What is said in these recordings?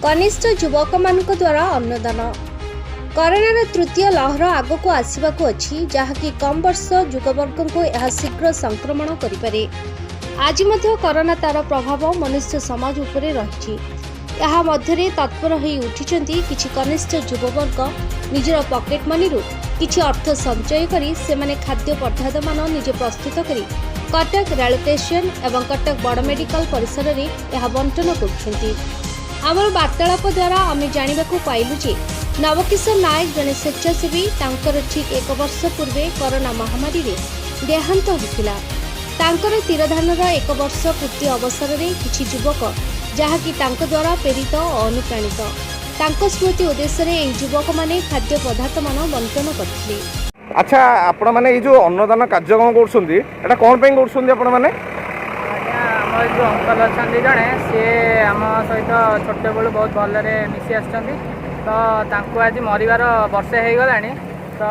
କନିଷ୍ଠ ଯୁବକମାନଙ୍କ ଦ୍ୱାରା ଅନ୍ନଦାନ। କରୋନାର ତୃତୀୟ ଲହର ଆଗକୁ ଆସିବାକୁ ଅଛି, ଯାହାକି କମ୍ ବର୍ଷ ଯୁବବର୍ଗଙ୍କୁ ଏହା ଶୀଘ୍ର ସଂକ୍ରମଣ କରିପାରେ। ଆଜି ମଧ୍ୟ କରୋନା ତାର ପ୍ରଭାବ ମନୁଷ୍ୟ ସମାଜ ଉପରେ ରହିଛି। ଏହା ମଧ୍ୟରେ ତତ୍ପର ହୋଇ ଉଠିଛନ୍ତି କିଛି କନିଷ୍ଠ ଯୁବବର୍ଗ। ନିଜର ପକେଟ୍ ମନିରୁ କିଛି ଅର୍ଥ ସଞ୍ଚୟ କରି ସେମାନେ ଖାଦ୍ୟ ପଦାର୍ଥମାନ ନିଜେ ପ୍ରସ୍ତୁତ କରି କଟକ ରେଳ ଷ୍ଟେସନ ଏବଂ କଟକ ବଡ଼ ମେଡିକାଲ ପରିସରରେ ଏହା ବଣ୍ଟନ କରୁଛନ୍ତି। ଆମର ବାର୍ତ୍ତାଳାପ ଦ୍ୱାରା ଆମେ ଜାଣିବାକୁ ପାଇଲୁ ଯେ ନବକିଶୋର ନାୟକ ଜଣେ ସ୍ୱେଚ୍ଛାସେବୀ। ତାଙ୍କର ଠିକ୍ ଏକ ବର୍ଷ ପୂର୍ବେ କରୋନା ମହାମାରୀରେ ଦେହାନ୍ତ ହୋଇଥିଲା। ତାଙ୍କର ତିରୋଧାନର ଏକ ବର୍ଷ ପୂର୍ତ୍ତି ଅବସରରେ କିଛି ଯୁବକ, ଯାହାକି ତାଙ୍କ ଦ୍ୱାରା ପ୍ରେରିତ ଓ ଅନୁପ୍ରାଣିତ, ତାଙ୍କ ସ୍ମୃତି ଉଦ୍ଦେଶ୍ୟରେ ଏହି ଯୁବକମାନେ ଖାଦ୍ୟ ପଦାର୍ଥମାନ ବଣ୍ଟନ କରିଥିଲେ। ଆଚ୍ଛା, ଆପଣମାନେ ଏଇ ଯେଉଁ ଅନ୍ନଦାନ କାର୍ଯ୍ୟକ୍ରମ କରୁଛନ୍ତି, ଏଇଟା କ'ଣ ପାଇଁ କରୁଛନ୍ତି ଆପଣମାନେ? ଆଜ୍ଞା, ଆମର ଯେଉଁ ଅଙ୍କଲ ଅଛନ୍ତି ଜଣେ, ସିଏ ଆମ ସହିତ ଛୋଟବେଳୁ ବହୁତ ଭଲରେ ମିଶି ଆସିଛନ୍ତି। ତ ତାଙ୍କୁ ଆଜି ମରିବାର ବର୍ଷେ ହେଇଗଲାଣି। ତ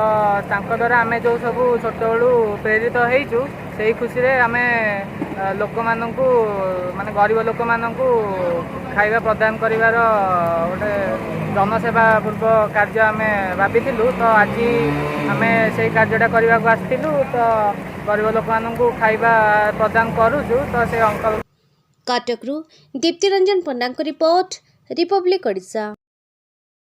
ତାଙ୍କ ଦ୍ୱାରା ଆମେ ଯେଉଁ ସବୁ ଛୋଟବେଳୁ ପ୍ରେରିତ ହେଇଛୁ, ସେଇ ଖୁସିରେ ଆମେ ଲୋକମାନଙ୍କୁ, ମାନେ ଗରିବ ଲୋକମାନଙ୍କୁ ଖାଇବା ପ୍ରଦାନ କରିବାର ଗୋଟେ ଜନସେବା ପୂର୍ବ କାର୍ଯ୍ୟ ଆମେ ଭାବିଥିଲୁ। ତ ଆଜି ଆମେ ସେଇ କାର୍ଯ୍ୟଟା କରିବାକୁ ଆସିଥିଲୁ। ତ ଗରିବ ଲୋକମାନଙ୍କୁ ଖାଇବା ପ୍ରଦାନ କରୁଛୁ। ତ ସେ ଅଙ୍କଲ କଟକରୁ ଦୀପ୍ତିରଞ୍ଜନ ପଣ୍ଡାଙ୍କ ରିପୋର୍ଟ, ରିପବ୍ଲିକ ଓଡ଼ିଶା।